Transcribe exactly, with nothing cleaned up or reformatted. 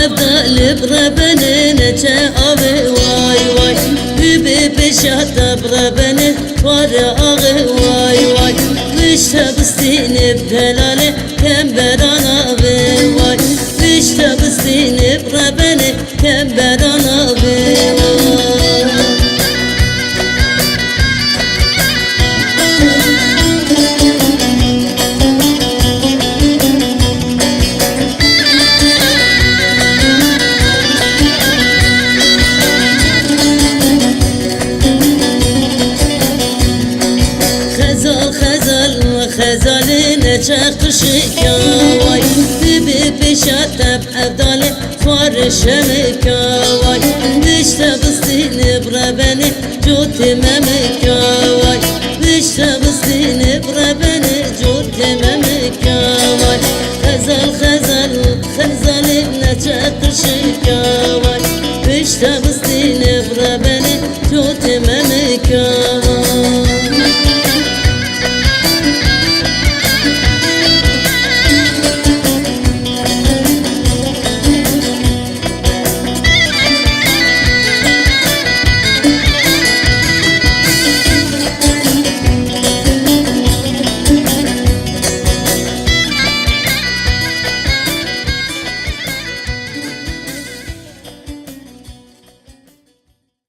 Evdalê bi rebenê neçe avê, way way. Bibê pêşa te bi rebenê xwarê axê, way way. Pişte bistînê bi delalê kemberan avê, way. Pişte bistînê bi rebenê kemberan avê, way. Xezal, xezal, xezalê neçe qişika, way. Bibê pêşa te bi evdalê xwarê şemika, way. Pişte bistînê bi rebenê cotê memika,